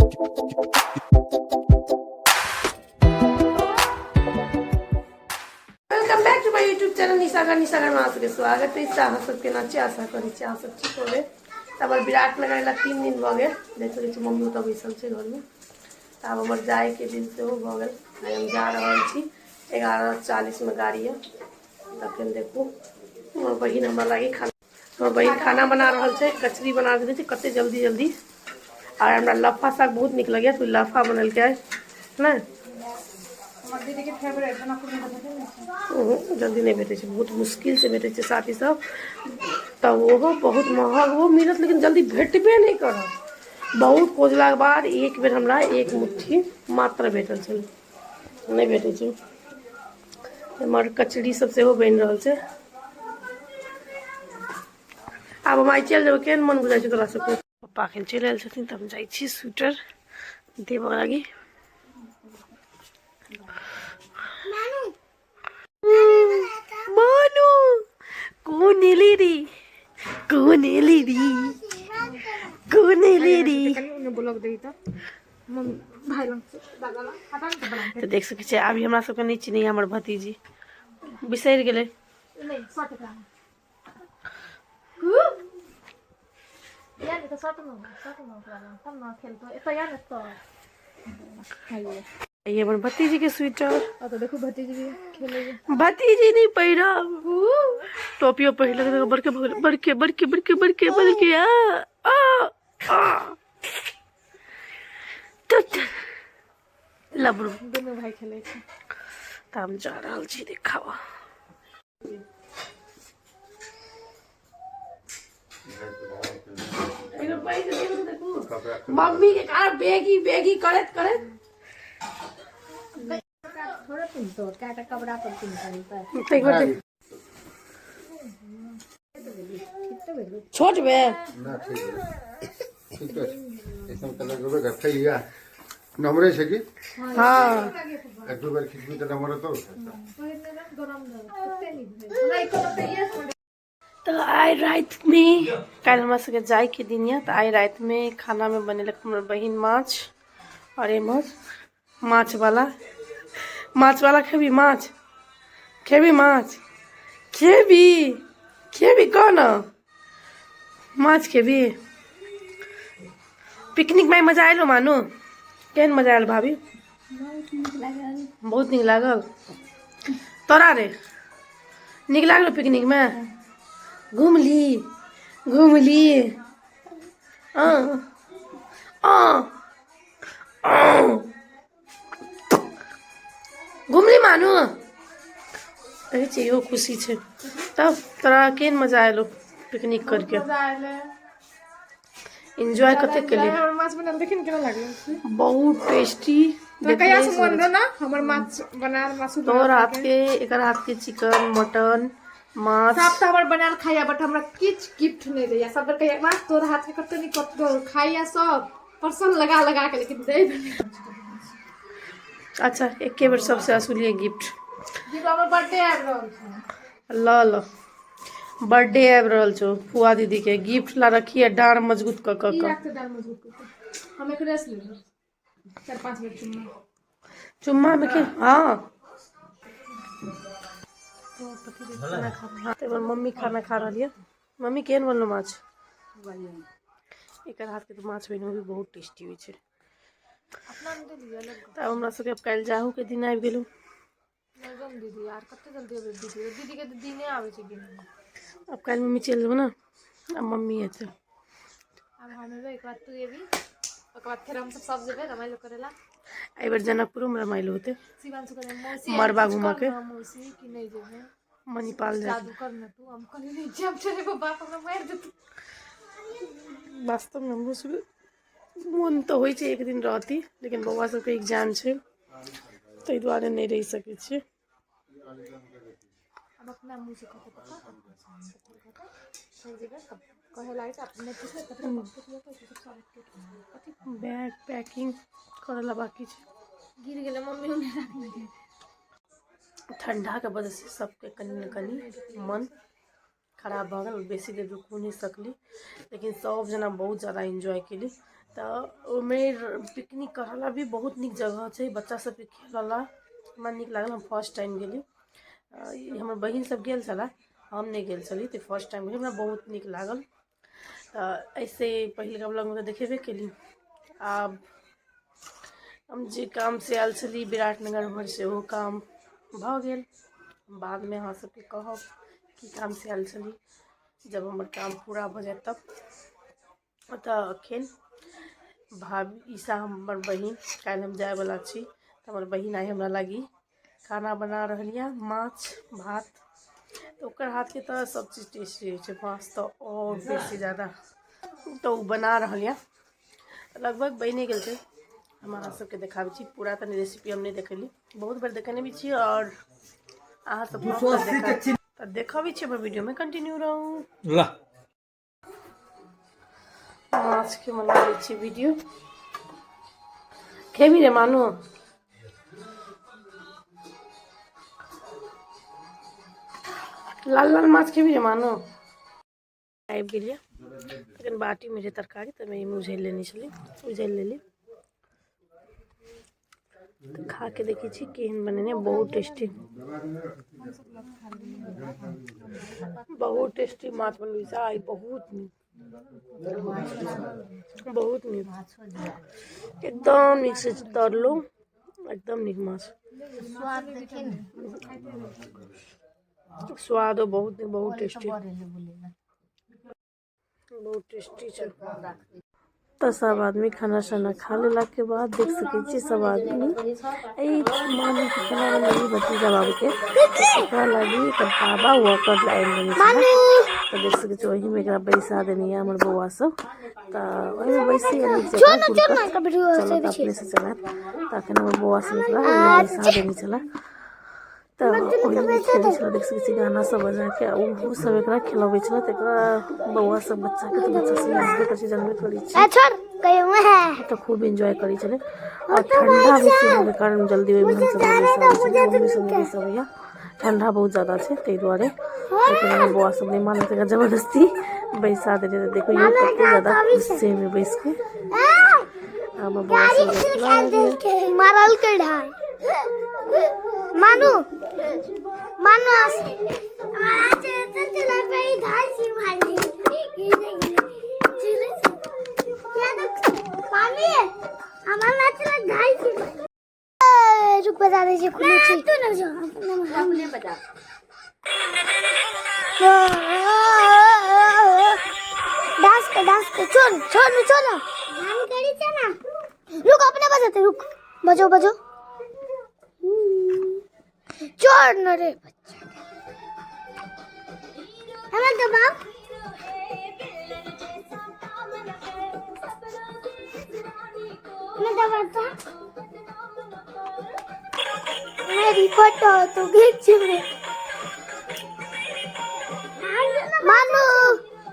Welcome back to my YouTube channel निशागर। निशागर में अहाँ सबके स्वागत अछि। अहाँ सब केना छी? आशा करै छी अहाँ सब ठीक होबै। तऽ हमर विराटनगर अयला 3 दिन भऽ गेल। देख सकै छी, मम्मी ओतऽ बैसल छै घरमे। तऽ आब हमर जायके दिन सेहो भऽ गेल। आइ हम जा रहल छी, 11:40मे गाड़ी यऽ। तखन देखू, हमर बहिन हमरा लागी खाना, हमर बहिन खाना बना रहल छै। कचरी बना देने छै कते जल्दी जल्दी। आर हमरा लफा साग बहुत नीक लगैए, तऽ लफा बनेलकै नहि। हमर दीदी के फेवरेट जनकपुर में भेटै नहि छै। ओहो जल्दी नहि भेटै छै, बहुत मुश्किल से भेटै छै साथी सब। तऽ ओहो बहुत महग ओहो मिलत, लेकिन जल्दी भेटबे नहि करत। बहुत खोजलाके बाद एक बेर हमरा एक मुट्ठी मात्र भेटल छलै। नहि भेटै छै। एम्हर कचरी सब सेहो बनि रहल छै। आब हम आइ चलि जेबै, केहन मन बुझाइ छै तोरा सबके? पप्पा एखन चलि आयल छथिन, तऽ हम जाइ छी स्वेटर देबऽ लागी। मानू, कोन एली रे? कोन एली रे? कोन एली रे? कनि ओने ब्लॉग दही तऽ मम्मी भाई लग से दादा लग हटा ने तऽ बना। तऽ देख सकै छियै, अभी हमरा सबके नहि चिन्हैया हमर भतीजी, बिसरि गेलै। नहीं, शर्ट एकरा या ने तऽ शर्ट में, शर्ट में ओकरा लग तब ने खेलतो एतऽ या ने तऽ खाइए। ये हमर भतीजी के स्वेटर। आ तऽ देखू, भतीजी भी खेले। भतीजी नहीं पहिरब, टोपियो पहिरलक। देखो, बड़के भऽ गेलै, बड़के बड़के बड़के बड़के बड़के। आ आ आ टुट लबरू। दुनू भाई खेले छै। तऽ हम जा रहल छी, देखावा। मम्मी के कारण बेगी बेगी करैत करैत। थोड़े पिन्हतो, कएटा कपड़ा पर पिन्हतै। तऽ एक बेर देख। ठीक तऽ भेलै। छोट भेल। ना, ठीक है, ठीक है। ऐसन कलर के रखे ही है, नमरे छै की? हाँ। एक दू बेर खिचबी तऽ नमर तो। गरम कते नीक भेल हमरा ई कोनो कहिए। तऽ आइ रातिमे, काल्हि हमरा सबके जायके दिन यऽ, तऽ आइ रातिमे खानामे बनेलक हमर बहिन माछ। आओर एम्हर माछवला, माछवला। खेबी माछ? खेबी माछ? खेबी? खेबी? कह न, माछ खेबी? पिकनिकमे मजा आयलो मानू? केहन मजा आयल भाभी? बहुत नीक लागल। बहुत नीक लागल। तोरा रे, नीक लागल पिकनिकमे? घुमली, घुमली? आ आ आ। घुमली मानू? कहै छै, इहो खुशी छै। तब तोरा केहन मजा आयलो पिकनिक करके? मजा आयलै। एन्जॉय कते केली? हमर माछ बनल, देखिन केना लागल। बहुत टेस्टी। तो कहिया से मन रहो ना हमर माछ बनायल, मासु। तोहर हाथ के, एकर हाथ के चिकन, मटन, माछ। सब तऽ हमर बनायल खाइया, बट हमरा किछु गिफ्ट नहि दैया। सब बेर कहिया माछ तोहर हाथ के कते नीक कतौ खाइया, सब पर्सन लगा लगा के, लेकिन दै नहि। अच्छा, एके बेर सबसे असुलिए गिफ्ट। गिफ्ट हमर बर्थडे आबि रहल छै। ल ल, बर्थडे आबि रहल छौ, फुआ दीदी के गिफ्ट ला रखिए डाँड़ मजबूत कऽ कऽ की कऽ। राखते दाल मजबूत करके? हम एकरे से लेबै चार पांच बेर चुम्मा। चुम्मा में के? हाँ, खाना खा। हाँ, तऽ एम्हर मम्मी खाना खा रहल यऽ। मम्मी, केहन बनलो माछ? एकर हाथके तऽ माछ बहिनो भी बहुत टेस्टी होइ छै। तऽ आब हमरा सबके काल्हि जाहूके दिन आबि गेलहुँ। दीदी यार, कते जल्दी अबै दीदी? दीदी के तऽ दिने आबै छै गिनने। आब काल्हि मम्मी चलि जेबै ने, आब मम्मी एतै। आब हम एबै, एक बाद तू एबी, ओकर बाद फेर हम सब सब जेबै रामायण करेला। एहि बेर जनकपुरोमे रामायण होतै। शिवांशु करे मौसी मड़बा किछु घूमऽ कर के। ना मौसी, कि नहि जेबै? मणिपाल जाय। जादू कर ना तू। हम कहली नहि जायब, चले बाप हमरा मारि देतौ। वास्तवमे हमरो सबके मोन तऽ होइ छै एक दिन रहती, लेकिन बौआ सबके एग्जाम छै, ताहि दुआरे नहि रहि सकै छियै। अब अपना मुँह से कहते पप्पा, चल जेबै तब कहे लागै छै। अपने पुछबै तब कथी। बैग पैकिंग करऽ ला बाकी छै। गिर गेलै मम्मी, ओने राखलकै। ठंडाके वजहसँ सबके कनि ने कनि मन खराब भऽ गेल। बेसी देर रुकू नहि सकली, लेकिन सब जना बहुत ज्यादा एन्जॉय केली। तऽ ओहिमे पिकनिक करऽ ला भी बहुत नीक जगह छै, बच्चा सबके खेलऽ ला हमरा नीक लागल। हम फर्स्ट टाइम गेली, ई हमर बहिन सब गेल छलै, हम नहि गेल छली, तऽ फर्स्ट टाइम गेली, हमरा बहुत नीक लागल। तऽ ऐसे पहिलका ब्लॉगमे तऽ देखेबे केली। आब हम जे काम से आयल छली विराटनगर उम्हर से, ओहो काम भऽ गेल। बादमे अहाँ सबके कहब की काम से आयल छली, जब हमर काम पूरा भऽ जायत तब। तऽ अखन भाभी ईशा हमर बहिन, काल्हि हम जायवला छी, तऽ हमर बहिन आइ हमरा लागी खाना बना रहल यऽ माछ भात। तऽ ओकर हाथके तऽ सब चीज टेस्टी होइ छै, माछ तऽ आओर बेसी जादा। तऽ ओ बना रहल यऽ, लगभग बनि गेल छै। हम अहाँ सबके देखाबै छी पूरा। तनी रेसिपी हम नहि देखेली, बहुत बेर देखेने भी छी आओर अहाँ सब तऽ देखाबै छी। हमर वीडियोमे कंटिन्यू रहू। ल माछके बनाबै छी वीडियो। खेबी रे मानू? लाल लाल माछ खेबी रे मानू? आबि गेलियै, तखन बाटीमे रहै तरकारी, तऽ एहिमे उझलि लेने छली, उझलि लेली। तऽ खा के देखै छी केहन बनेने। बहुत टेस्टी, बहुत टेस्टी माछ बनबै छै आइ, बहुत नीक, बहुत नीक, एकदम नीक से तरलू, एकदम नीक माछ। स्वाद देखिए ने। स्वादो बहुत नीक, बहुत टेस्टी। बोले बोले। बहुत टेस्टी छै। तऽ सब आदमी खाना साना खा लेलाके बाद देख सकै छी सब आदमी एहि मामीके खाना बनेली भतीजा बाबूके, एकरा लागी एकर बाबा वॉकर लानि देने छलै। तऽ देख सकै छी ओहिमे एकरा बैसा देने यऽ हमर बौआ सब। तऽ ओहिमे बैसी नीक जकाँ चलत, अपने से चलत। तऽ अखन हमर बौआ सब एकरा ओहिमे बैसा देने छलै, तऽ ओहिमे खेलै छलै। देख सकै छी गाना सब बजाके ओहो सब एकरा खेलबै छलै। तऽ एकरा बौआ सब बच्चाके तऽ बच्चा सब जानबे करै छै, जानबे करै छी। छोड़ कहियो है। तऽ खूब एन्जॉय करै छलै आओर ठंडा बेसी होइके कारण जल्दी ओहिमे हमसब नहि बैसाबै छलियै, मम्मी सब नहि बैसाबैया, ठंडा बहुत ज्यादा छै ताहि दुआरे। लेकिन हमर बौआ सब नहि मानलक, एकरा जबरदस्ती बैसा देने। तऽ देखो इहो कते ज्यादा खुश छै एहिमे बैस के। हमर बौआ सब मारल के ढाई मानू मानू रुक बजा दीजिए खुले छी तू ना जो अपने बजा। डांस कर, डांस कर, छोड़ छोड़ छोड़, हम करी छे ना, रुक अपने बजाते, रुक बजो बजो, छोड़ न रे बच्चा हमें दबाओ। मैं दबाता मेरी फोटो तो खींच में मानू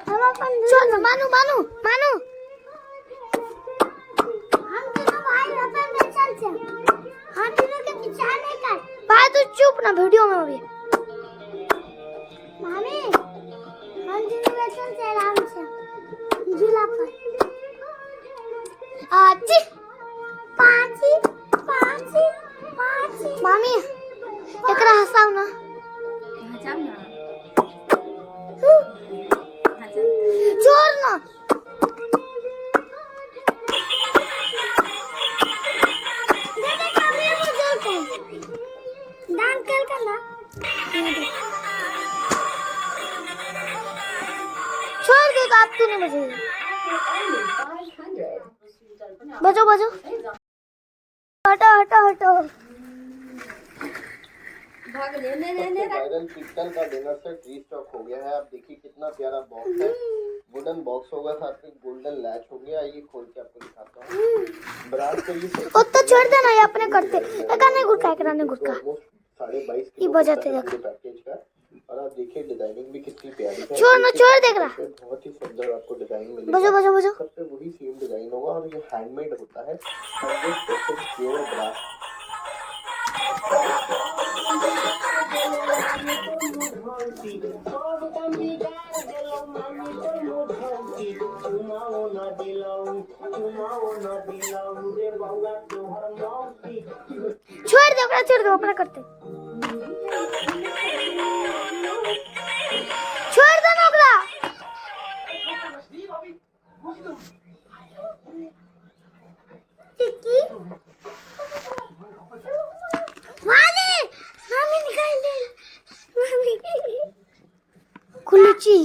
हम अपन छोड़ मानू मानू मानू हम तीनों भाई अपन बैठल छे, हम तीनों के पीछा नहीं कर भाई, तू चुप ना वीडियो में अभी। मामी हम तीनों बैठल छे आराम से झूला पर। आची पाची पाची पाची मामी एकरा हंसाओ ना। हँसाउ ना। छोड़ ना। डांस कर कर ना, छोड़ दे आप, तू नहीं बजेगी, बजो बजो, हटो हटो हटो। भाग ले ले ले ले। वायरल पीतल का डिनर सेट रीस्टॉक हो गया है। आप देखिए कितना प्यारा बॉक्स है, वुडन बॉक्स होगा, साथ में गोल्डन लैच हो गया। आइए खोल के आपको दिखाता हूँ। ब्रास का ये ओ तो छोड़ देना, ये अपने करते एकरा नहीं गुड़का, एकरा नहीं गुड़का। ऑलमोस्ट 22.5 ये किलो बजाते होता है देखो। पूरे पैकेज का। और आप देखिए डिजाइनिंग भी कितनी प्यारी है। छोड़ ना, छोड़ देख रहा। बहुत ही सुंदर आपको डिजाइन मिलेगा। बजो बजो बजो। सब पे वही सेम डिजाइन होगा और ये हैंडमेड होता है, 100% प्योर ब्रास। छोड़ दे ओकरा, छोड़ दे, अपना करते। छोड़ दे ना ओकरा। टिक्की मामी, मामी निकाल दे, मामी। कुलची।